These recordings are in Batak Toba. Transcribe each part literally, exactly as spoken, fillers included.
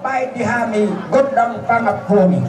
Baen di hami gondang pangampuon i.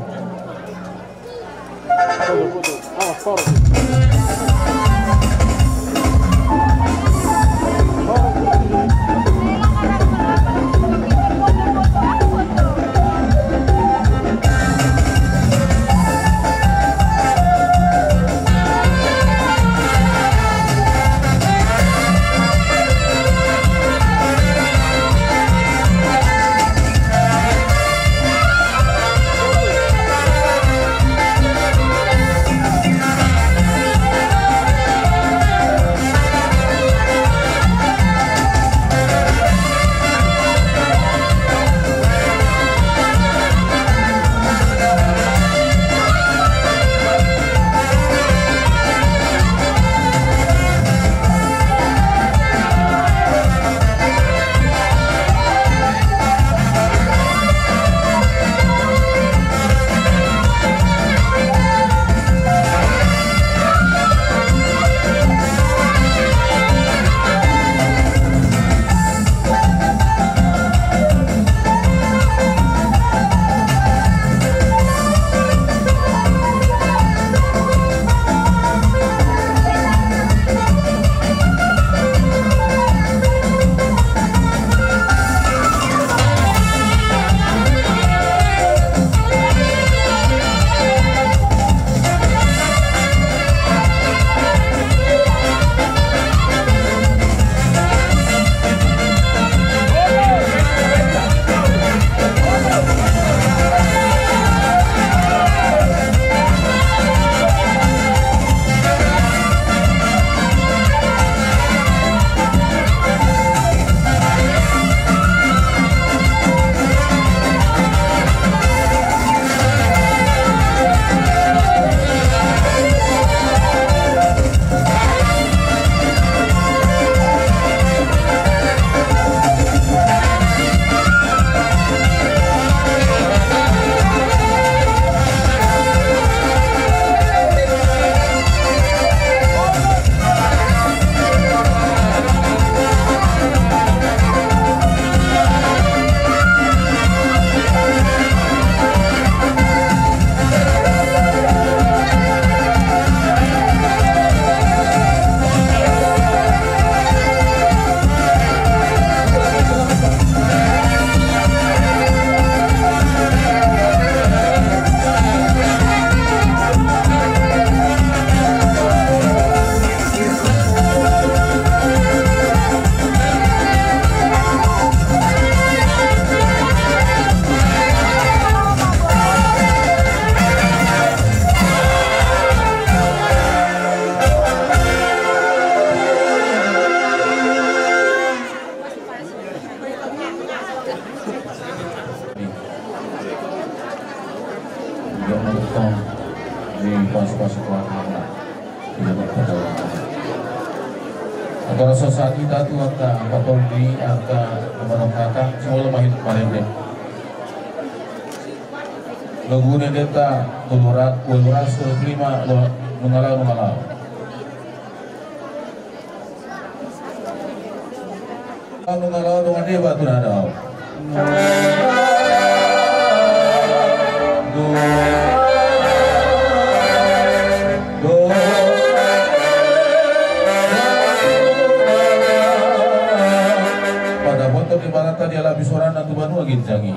Antara so sahat hita tu angka, angka toldi, angka na manang hata, semua lemah itu kemarin deh. Lagu ni deta, tolu ratus, dua ratus dua puluh lima, lo, nunga lao, nunga lao. Nunga lao dongan deba tu na dao. Pada foto di barata dia lapi sorana tu banua ginjang i.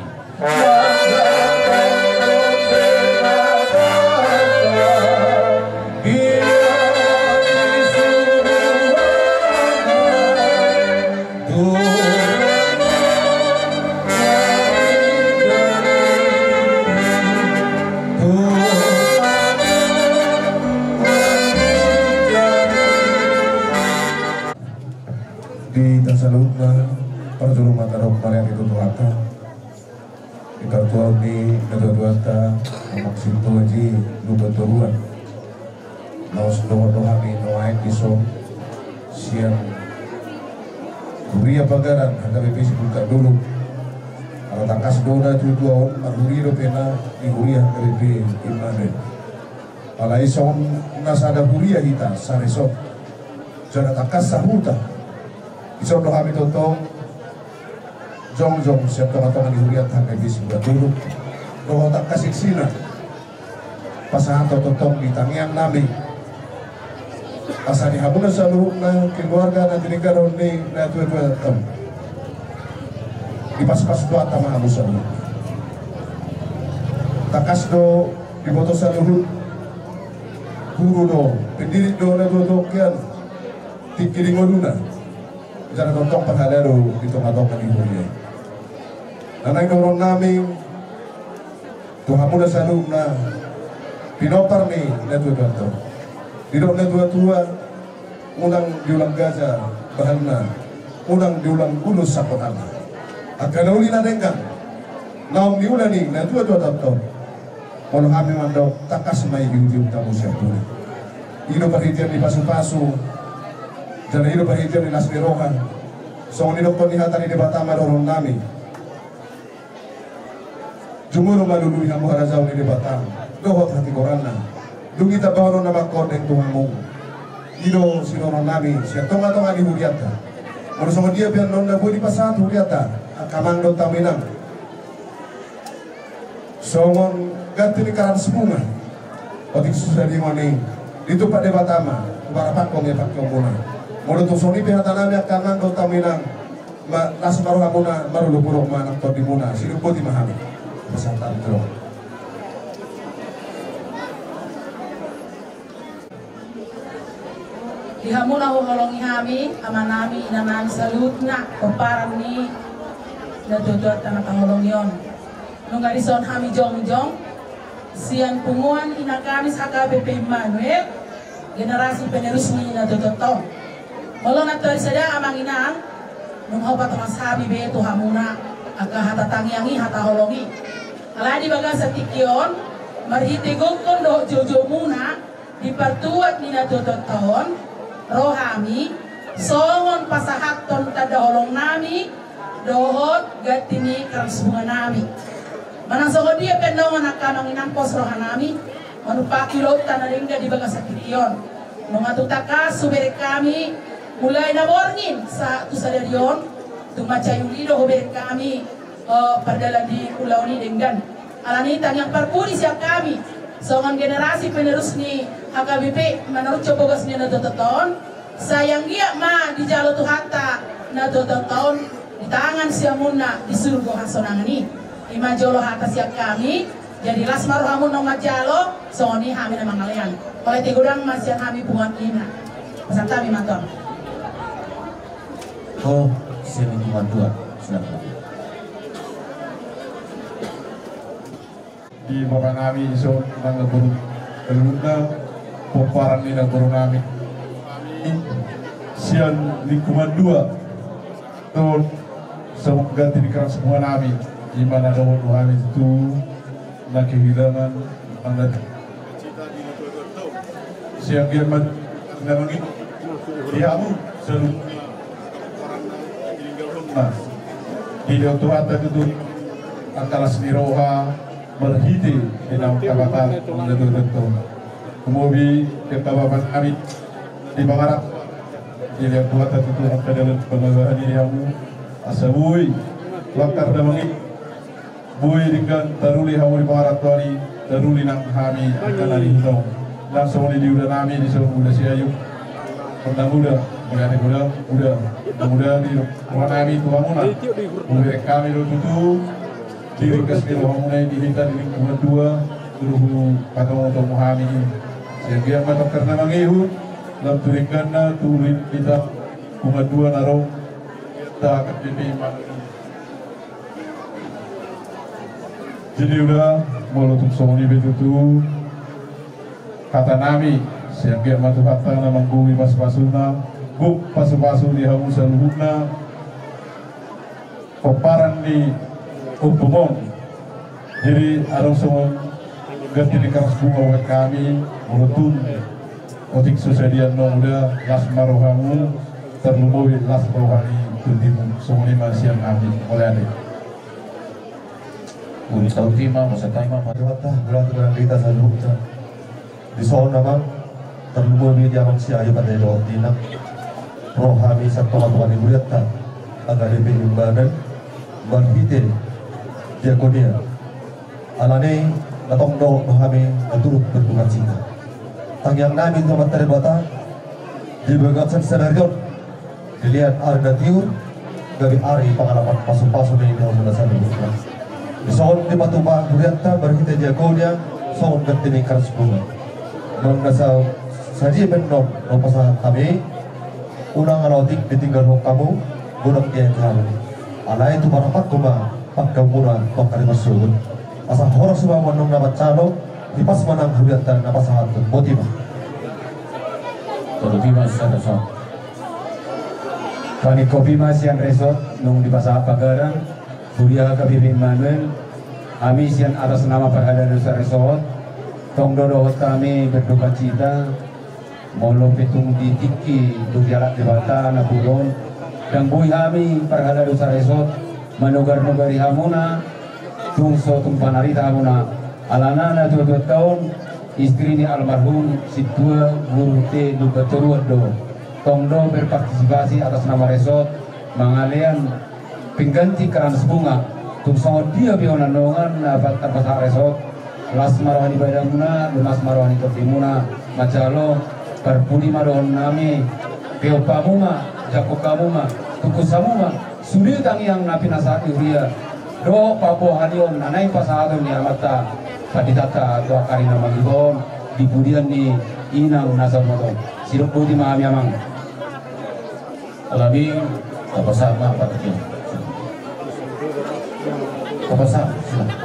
Di hita saluhutna, parjolo ma tadok marhite tu Tuhanta. Di partuaon ni natuatuanta, Amang Sintua J Lumbantoruan. Laos dohot do hami nuaeng dison sian Huria Pagaran H K B P Sibulak Dolok. Ala tangkas do na tuatua on marhuria dope na di Huria H K B P Immanuel. Alai songon na sada huria hita, saresort. Jala tangkas sahuta. Dison do hami tongtong Jongjong sian tongatonga ni hurianta, H K B P Sibuat Dolok, dohot angka siksina pasahat tongtong di tangiang nami. Asa di hamuna saluhutna keluarga na tininggalhon ni natuatuanta on, dipasupasu Tuhanta ma hamu saluhutna. Tangkas do diboto saluhut, guru do, pendiri do natuatuanta on, tingki di ngoluna. Jala tongtong parhalado di tongatonga ni huria i. Na naeng dohonon nami tu hamuna saluhutna, pinompar ni natuatuanta on. Didok natuatua, unang diulang gaja bahalna, unang diulang ulos sapotanna. Angka na uli na denggan naung niula ni natuatuanta on, molo hami mandok, tangkas ma i diuji hamu sian pudi. I do parhitean ni pasupasu, jala i do parhitean ni las ni roha. Songon nidokkon ni hata ni Debata ma dohonon nami. Jumolo ma lului hamu harajaon ni Debata dohot hatigoranna, dung i tambahon na mangkordeng tu hamu. I do sidohonon nami sian tongatonga ni hurianta. Molo songon dia pe annon na boi dipasahat hurianta, angka amang dohot hamu inang, songon ganti ni karans bunga, otik so sadihon i, ditumpak Debata ma, huparapangkon ia pangkeonmuna. Molo tung songon i pe hata nami, angka amang dohot hamu inang, ma las ma rohamuna, marolopolop ma nang tondimuna, sidung boti ma hami. Pasahat hami tu. Di hamu na huholongi hami, amanami, inanami saluhutna, pomparan ni natuatuanta na taholongi on. Nunga dison hami jongjong sian punguan Ina Kamis H K B P Immanuel, generasi penerus ni natuatuanta on. Molo nantoari sada, amang inang, nunga hupatongas hami be tu hamuna angka hata tangiang i, hata holong i. Alai di bagasan tingki on, marhite gokhon dohot joujoumuna, di partuat ni natuatuanta on, ro hami songon pasahathon tanda holong nami dohot ganti ni karans bunga nami. Manang songon dia pe annon, angka amang inang, pos roha nami manumpahi ulaonta na denggan di bagasan tingki on. Nunga tung tangkas hubereng hami, mulai na borngin sahat tu sadari on, tung mansai uli do hubereng hami, eh, pardalan di ulaon i denggan. Alani i, tangiang parpudi sian hami songon generasi penerus ni H K B P, manurut bogas ni natuatuanta on, sai anggiat ma dijalo Tuhanta natuatuanta on di tangan siamunna di surgo hasonangan i. I ma jolo hata sian hami. Jadi las ma rohamu naung manjalo, songon i hami na mangalean. Mauliate godang ma sian hami punguan Ina. Pasahat hami ma tu. Oh, sian i punguan dua. Silakan. Di bapa nami, dison nang naboru, saluhutna pomparan ni naboru nami. Sian lingkungan dua, dohot songon ganti ni karans bunga nami, i ma na dohot hami tu na kehilangan nang na. Sian dia ma na mangi di hamu saluhutna. Nah, dilehon Tuhanta tutu angka las ni roha marhite di na mangkatai na tutu. Lumobi di angka bapa nami di pangarantoan, dilehon Tuhanta tutu angka dalan pangarantoan di hamu, asa boi lakkar damang i. Boi denggan taruli hamu di pangarantoan i, taruli nang hami angka na di huta on. Nang songon i di uda nami, dison uda Siayub. Nang uda, mauliate godang uda. Nang uda di roha nami tu hamuna, hubereng hami do tutu di ringgas ni rohamuna i di hita di lingkungan dua, tu hupatongotongo hami i. Sai anggiat ma tongtong na mangihut lam tu dengganna tu uli ni hita punguan dua na ro di H K B P Immanuel. Jadi uda, molo tung songon i be tutu hata nami, sai anggiat ma Tuhanta na manggohi pasupasuna, gok pasupasu di hamu saluhutna pomparan ni ompung on. Jadi adong songon ganti ni karans bunga buat hami, molo tung otik so sadia annon, uda, las ma rohamu, tarlumobi las roha ni tondimu. Songon i ma sian hami, mauliate. Uli tau tima, masa taima, masa. Mauliate godang di hita saluhutna. Dison amang, tarlumobi di amang Siayub, ate dohot inang. Ro hami sian tongatonga ni hurianta, H K B P Immanuel. Marhite diakonia. Alani i na tong dohot do hami na turut berdukacita. Tangiang nami tu Amanta Debata, di bagasan sadari on, dilehon ari na tiur, gabe ari pangalapan pasupasu ni hamuna saluhutna. Dison dipatupa hurianta marhite diakonia songon ganti ni karnas bunga. Manang na sa-, sadia pe annon na hupasahat hami, unang ala otik ditinggalhon hamu, godang diae hamu. Alai tu parampakku ma pangkeonmuna tu angka na marsogot. Asa horas ma hamu annon na manjalo, hipas ma nang hurianta na pasahathon. Botima. Botima sian resort. Paningkopi ma sian resort, nunga dipasahat pagaran, huria H K B P Immanuel, hami sian atas nama parhalado saresort, tong do dohot hami berdukacita, molo pe tung di tingki dung dialap Debata na burju on, ndang boi hami parhalado saresort manogar-nogari hamuna, tung so tung panarita hamuna, alana na tuatua taon, istri ni almarhum Sintua Guru T Lumbantoruan do. Tong do berpartisipasi atas nama resort, mangalean pengganti karnas bunga, tung songon dia pe on annon na tarpasahat resort, las ma roha ni badanmuna, lumas ma roha ni tondimuna, manjalo, parpudi ma dohonon nami, peop hamu ma, jangkon hamu ma, tungkus hamu ma, sude tangiang na pinasahat ni huria, dohot pamboahan ni on, na naeng pasahaton ni amanta, panditanta tu angka ari na mangihut on, di pudian ni inang na saur matua on. Sidok boti ma hami amang. Alani, tapasahat ma, Pak Ketua. Tapasahat, silakan.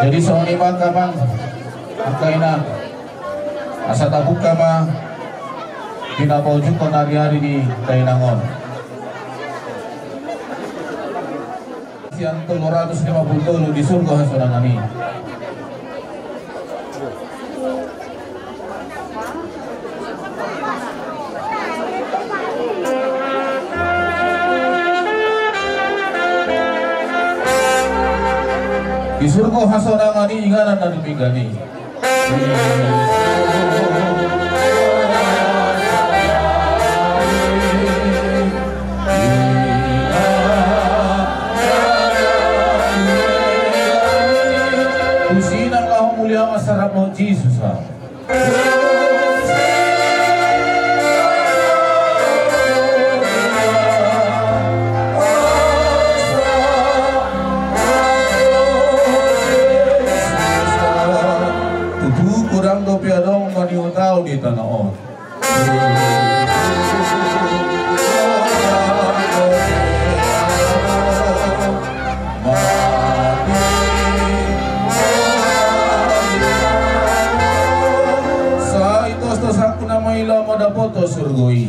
Jadi songon i ma angka amang, angka inang, asa tabuka ma di na paujunghon ari-ari ni dainang on. Sian tolu ratus lima pulu tolu di surgo hasonangan i. Di surgo hasonangan i inganan na dumenggan i. Tusi nang laho mulia ma sarap dohot Jesus. Tutu godang dope adong maniut au di tano on. Sai tos-tos angku na maila ma dapothon surgo i.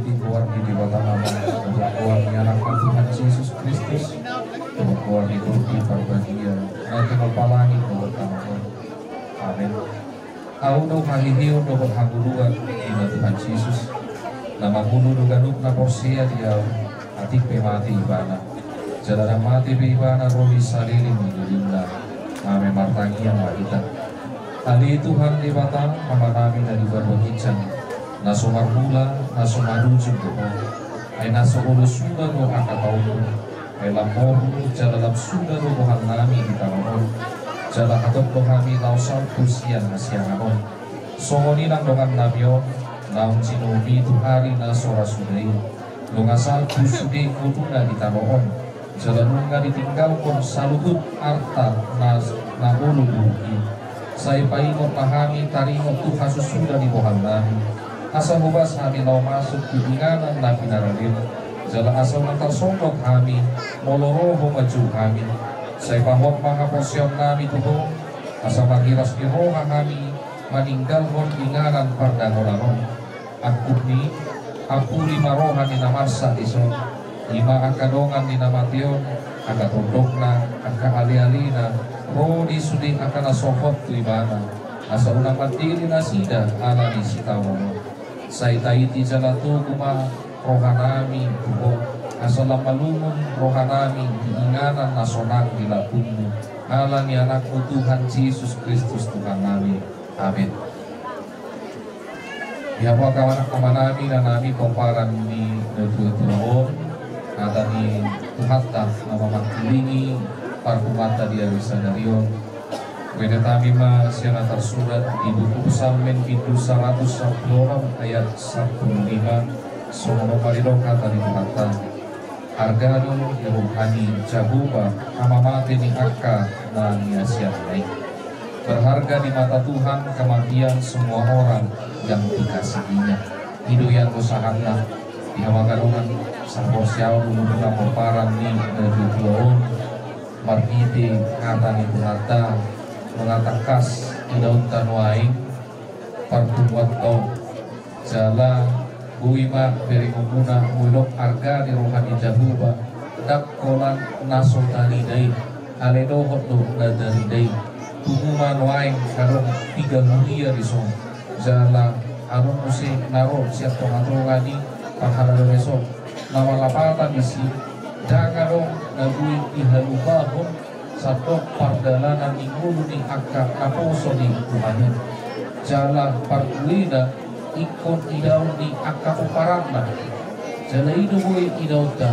Di goar ni Debata Ama, di goar ni Anakna Tuhan Jesus Kristus, di goar ni Tondi Parbadia, na tinggal palani di tano on. Amen. Ahu do haheheon dohot hangoluan, ninna Tuhan Jesus, na mangolu do ganup na porsea di Ahu, atik pe mate ibana. Jala ndang mate be ibana ro di saleleng ni lelengna. Amen. Martangiang ma hita. Ale Tuhan Debata, Amanami na di banua ginjang, na so marmula, na so marujung do Ho. Ai na so olo suda do angka taonmu, ai lam mormu jala lam suda do bohalnami di tano on. Jala hatop do hami laho salpu sian hasiangan on. Songon i nang dongannami on, naung jinouMi tu ari na so ra suda i, nunga salpu sude ngoluna di tano on. Jala nunga ditinggalhon saluhut arta na, na olo buruk i. Sai paingot ma hami taringot tu hasusuda ni bohal nami. Asa hobas hami laho masuk tu inganan na pinarade. Jala asa unang tarsonggot hami, molo ro Ho manjou hami. Sai pahot ma haporseaon nami tu Ho, asa marhiras ni roha hami maninggalhon inganan pardaholan on. Angkup ni, ampuli ma roha ni na marsak dison, i ma angka dongan ni na mate on, angka tondokna, angka alealena, ro di sude angka na sohot tu ibana, asa unang mandele nasida ala ni sitaonon on. Sai taiti jala togu ma rohanami tu Ho, asa lam malungun rohanami di inganan na sonang di lambungmu, ala ni Anakmu Tuhan Jesus Kristus Tuhannami. Amin. Di hamu angka amanami, inanami, pomparan ni natuatua on, hata ni Tuhanta na mamangkilingi parhumanta di ari sadari on. Hubaen hami ma sian na tarsurat di buku Psalmen bindu saratus sampulu onom ayat sampulu lima, songon on ma didok hata ni Tuhanta. Arga do di roha ni Jahowa hamamate ni angka na niasianna i. Berharga di mata Tuhan kematian semua orang yang dikasihinya. I do ianggo sahatna. Di hamu angka dongan, saporseaon, umurna pomparan ni natuatua on, marhite hata ni Tuhanta, nunga tangkas idaonta nuaeng parpunguanta on. Jala boi ma berengonmuna molo arga di roha ni Jahowa, ndang holan na so tarida i, alai dohot do na tarida i. Pungu ma nuaeng adong piga huria dison, jala adong muse na ro sian tongatonga ni parhalado dison, na marlapatan disi, ndang adong na boi dihalupahon sandok pardalanan ni ngolu ni angka naposo ni Tuhan i. Jala parbuena ingkon idaon ni angka pomparanna. Jala i do boi idaonta,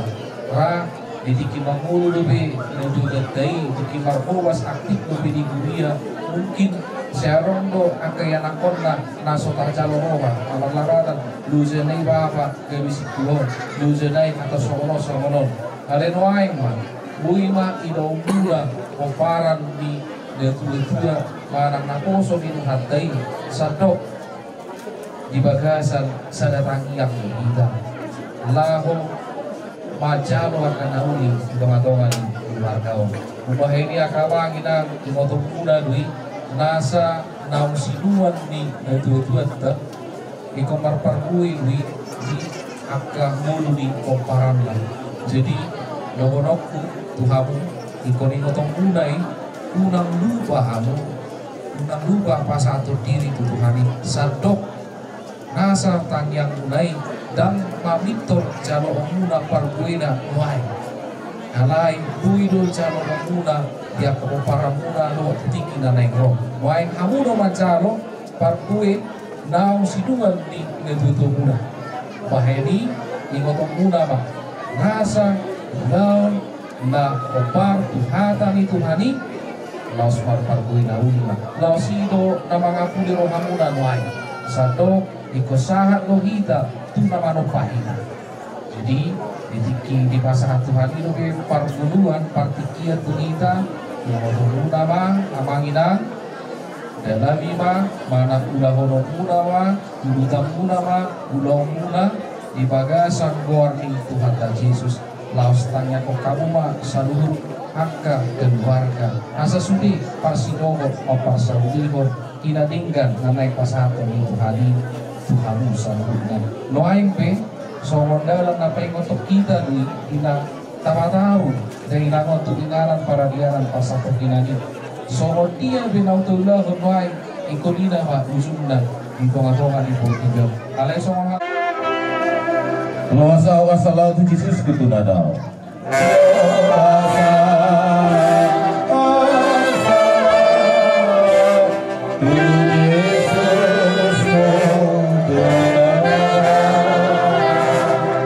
ra di tingki mangolu dope natuatuanta i, tingki marhobas aktif dope di huria, mungkin sai adong do angka ianakhonna na so tarjalo roha, na marlapatan, lojana i bapa gabe singkop, lojana i hata songon on songon on. Alai nuaeng ma, boi ma idaonmuna pomparan ni natuatua manang naposo ni Tuhanta i, sandok di bagasan sada tangiang ni hita laho manjalo angka na uli di tongatonga ni keluarga on. Umbahen i angka amang inang, ingotonmuna do i, nasa naung sinuan ni natuatuanta, ingkon marparbue do i di angka ngolu ni pomparanna. Jadi dohononku tu hamu, ingkon ingotonmuna i, unang lupa hamu, unang lupa pasahathon diri tu Tuhan i, sandok nasa tangiangmuna i, ndang mamintor jaloonmuna parbuena nuaeng. Alai boi do jaloonmuna di angka pomparanmuna dohot tingki na naeng ro. Nuaeng hamu do manjalo parbue naung sinuan ni natuatuamuna. Bahen i, ingotonmuna ma nasa ulaon na hombar tu hata ni Tuhan i, laos marparbue na uli ma. Laos i do na mangapuli rohamuna nuaeng. Sandok ingkon sahat do hita tu na manompa hita. Jadi di tingki dipasahat Tuhan i dope parngoluan partingkian tu hita, ingotonmuna ma amang inang, dalami ma, manang ulahononmuna ma, udutanmuna ma ulaonmuna di bagasan goar ni Tuhanta Jesus. Laos tangiangkon hamu ma saluhut angka keluarga, asa sude parsingot mamparsaulihon i na denggan na naeng pasahaton ni Tuhan i tu hamu saluhutna. Nuaeng pe songon dalan na paingothon hita do i di na tapataru dainang on tu inganan paradianan pasahaton ni Tuhan i. Songon dia pe na taulahon nuaeng, ingkon i nama ujungna di tongatonga ni portibi on. Alai songon ha- Loas ahu asa laho tu Jesus Kristus na dao.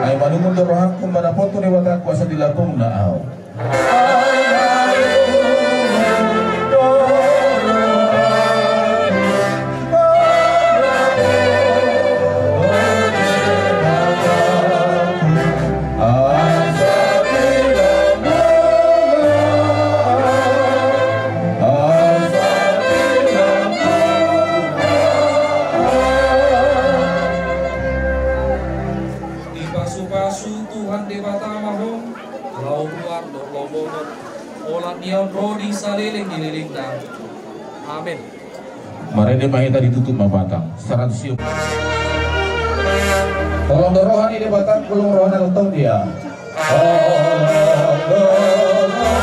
Ai malungun do rohangku mandapothon Debata, kuasa di lambungna ahu. Di saleleng ni lelengna. Amen. Marende ma hita, ditutup ma batang. Saratus io. Holong do roha ni Debata, holong rohana, holong taon dia. Holong do roha ni Debata.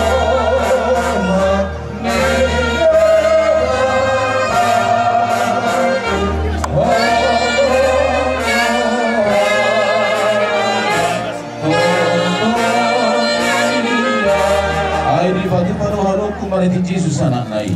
Ai dipatupa do haluaon marhite Jesus anakna i.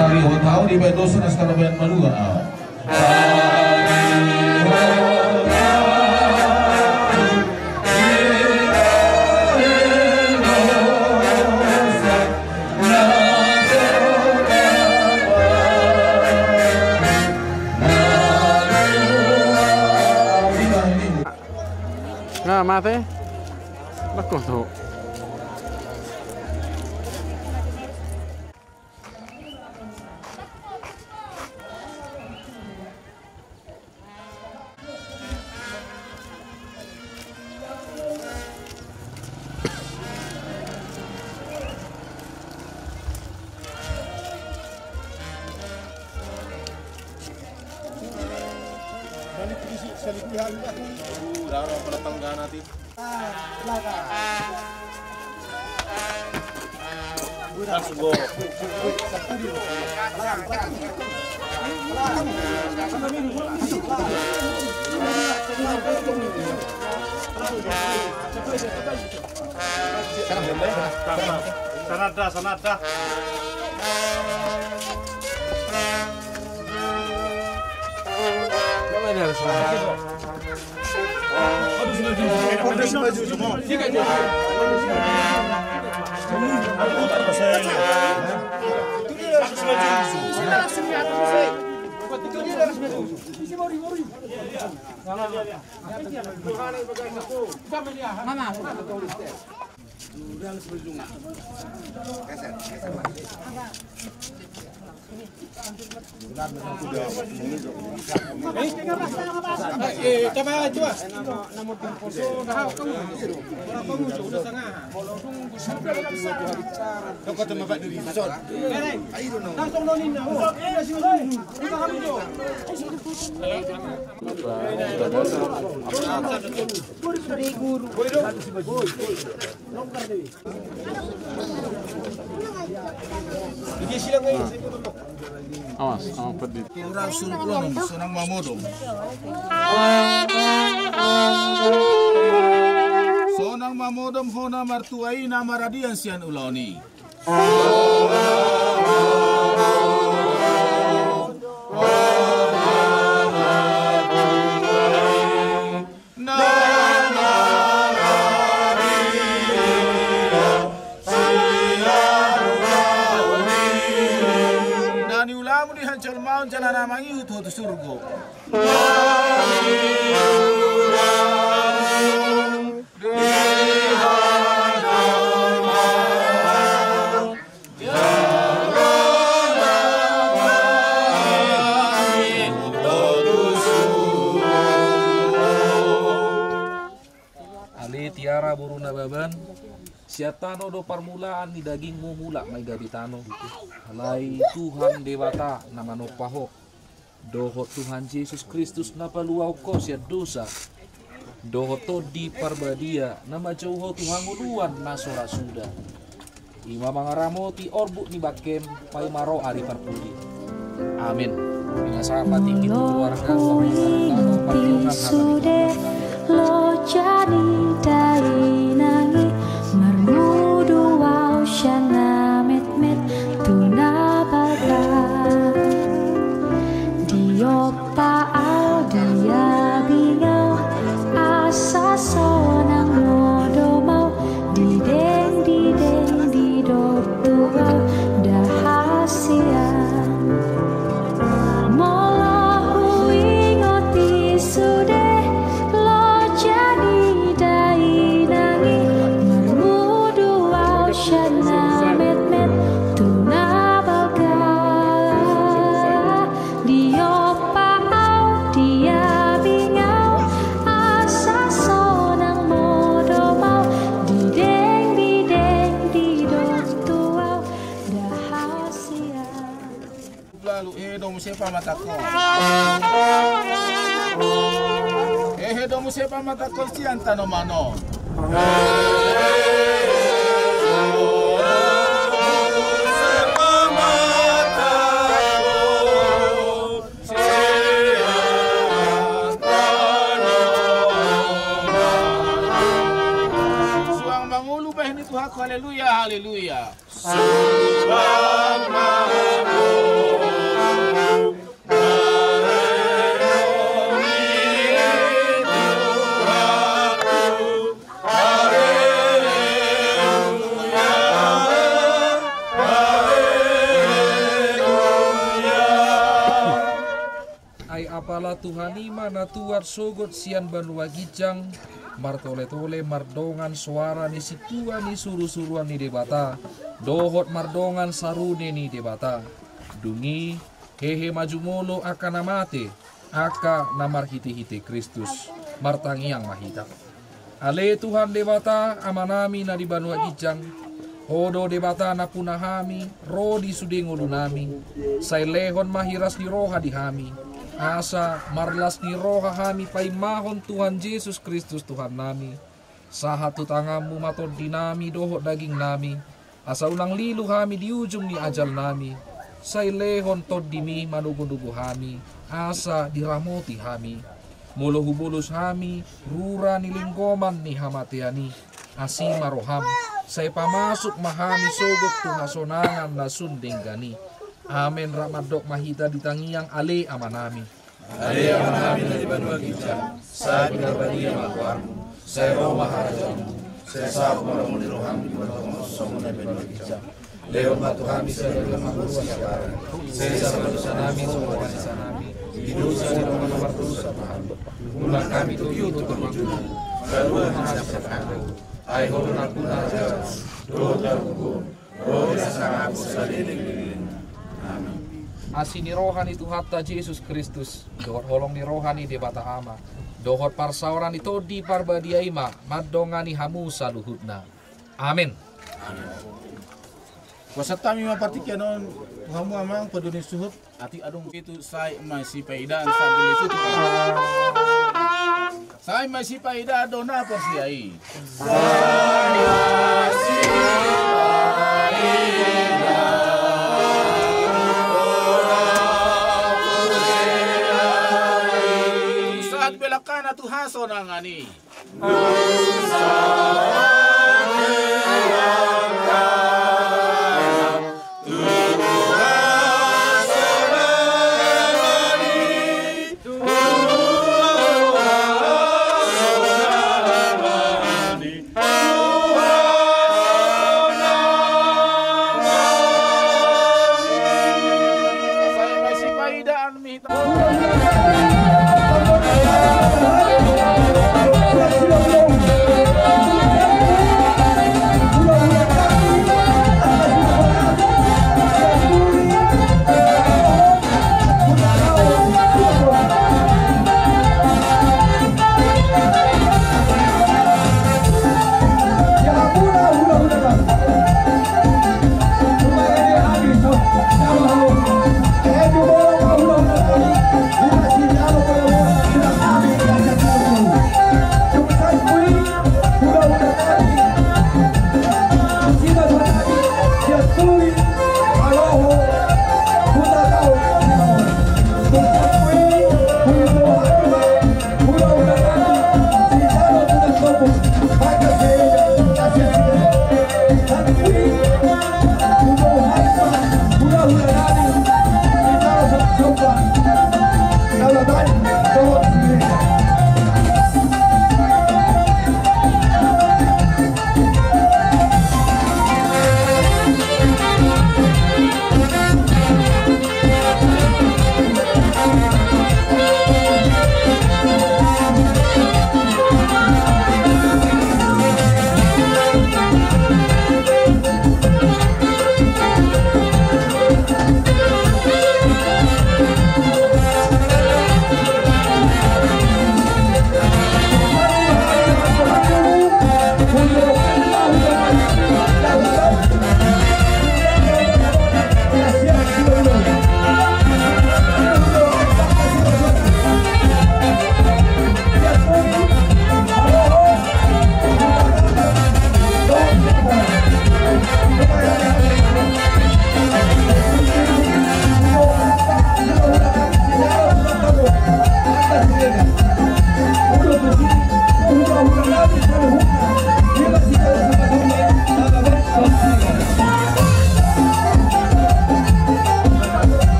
Tari hotau di baen dosa na sitano baen malua. Nga mate. Bagus tu. Sanada, sanada. Awas, awas pedit. Sonang mamodom. Sonang mamodom hona martua i na maradian sian ulaon i. Na niulamu di hanjolmaon jala na mangihut ho tu surgo. Ale Tiara boru Nababan, sian tano do parmulaan ni dagingmu, mulak ma i gabe tano. Alai Tuhan Debata na manompa ho, dohot Tuhan Jesus Kristus na paluahon ho sian dosa, dohot Tondi Parbadia na manjou ho tu hangoluan na so ra suda, i ma mangaramoti orbuk ni bangkem paima ro ari parpudi. Amen. Dengan sama tinggi tu keluarga, suami dan anak, sude, loja ni dainang i, marngudu au sian na metmet tu na balga. Diompa au di abing au, asa sonang modom au, dideng, dideng didok tu au, nda hasian. Molo huingot i sude, loja ni dainang Muse pamatangkon. Hehe do muse pamatangkon sian tanoman on. Suang mangolu bahen ni Tuhanku, haleluya, haleluya. Suang mangolu bahen ni Tuhanku, haleluya, haleluya. Ai apala Tuhan i ma na tuat sogot sian banua ginjang, martoletole mardongan soara ni sintua ni surusuruan ni Debata, dohot mardongan sarune ni Debata. Dung i, hehe ma jumolo angka na mate, angka na marhitehite Kristus. Martangiang ma hita. Ale Tuhan Debata, Amanami na di banua ginjang, Ho do Debata nampuna hami, ro di sude ngolunami. Sai lehon ma hiras ni roha di hami, asa marlas ni roha hami paimmahon Tuhan Jesus Kristus Tuhannami. Sahat tu tanganmu ma tondinami dohot dagingnami, asa unang lilu hami di ujung ni ajalnami. Sai lehon tondimi manogunogu hami, asa diramoti hami. Molo hubolus hami rura ni linggoman ni hamatean i, asi ma roham, sai pamasuk ma hami sogot tu hasonangan na sun denggan i. Amen. Rap mandok ma hita di tangiang, Ale Amanami. Ale Amanami na di banua ginjang, sai pinarbadia ma goarmu, sai ro ma harajaonmu, sai saut ma lomo ni roham di banua tonga on songon na di banua ginjang. Lehon ma tu hami sadari on hangoluan siapari. Sesa ma dosanami songon na panesanami di dosa ni dongan na mardosa tu hami. Unang hami togihon tu pangunjunan, jaloon ma hami sian angka pangago. Ai Ho do nampuna harajaon dohot hagogoon, ro di hasangapon saleleng ni lelengna. Amin. Asi ni roha ni Tuhanta Jesus Kristus, dohot holong ni roha ni Debata Ama, dohot parsaoran ni Tondi Parbadia i ma mandongani hamu saluhutna. Amen. Amen. Hupasahat hami ma partingkian on tu hamu amang, paduahon ni suhut. Atik adong itu sai masipaidaan sambil itu. Sai masipaidaan do na porsea i. Sai masipaidaan do na porsea i. Sahat belakana tu hasonangan i.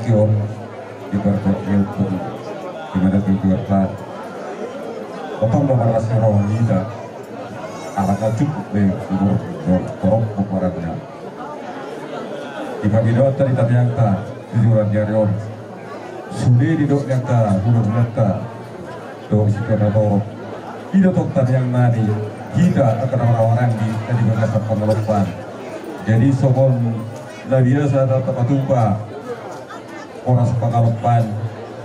Di parpar di hukum di mana tujuan. Otak bapak rasa roh kita. Anak cukup deh umur torop peperannya. Di pagi doa tadi tadi yang tak tujuan di hari on. Sudah di dok yang tak bulan bulan tak. Dohot sipena torop. I do tong tamiang nami, hita angka na marhahamaranggi na di bagasan pangalompan. Jadi songon na biasa na tapatupa horas pangalompan,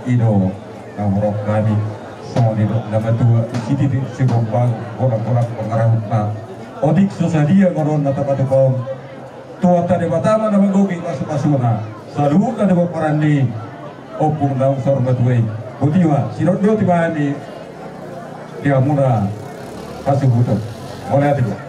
i do na hurang nami. Songon i do na matua di sititi sibombang, godang-godang pangarahutna. Otik so sadia ngon on na tapatupa on. Tuhanta Debata ma na manggohi pasu-pasuna. Saluhutna di pomparan ni ompung naung saur matua i. Botima, sinondoti ma hami di hamuna hasuhuton. Mauliate.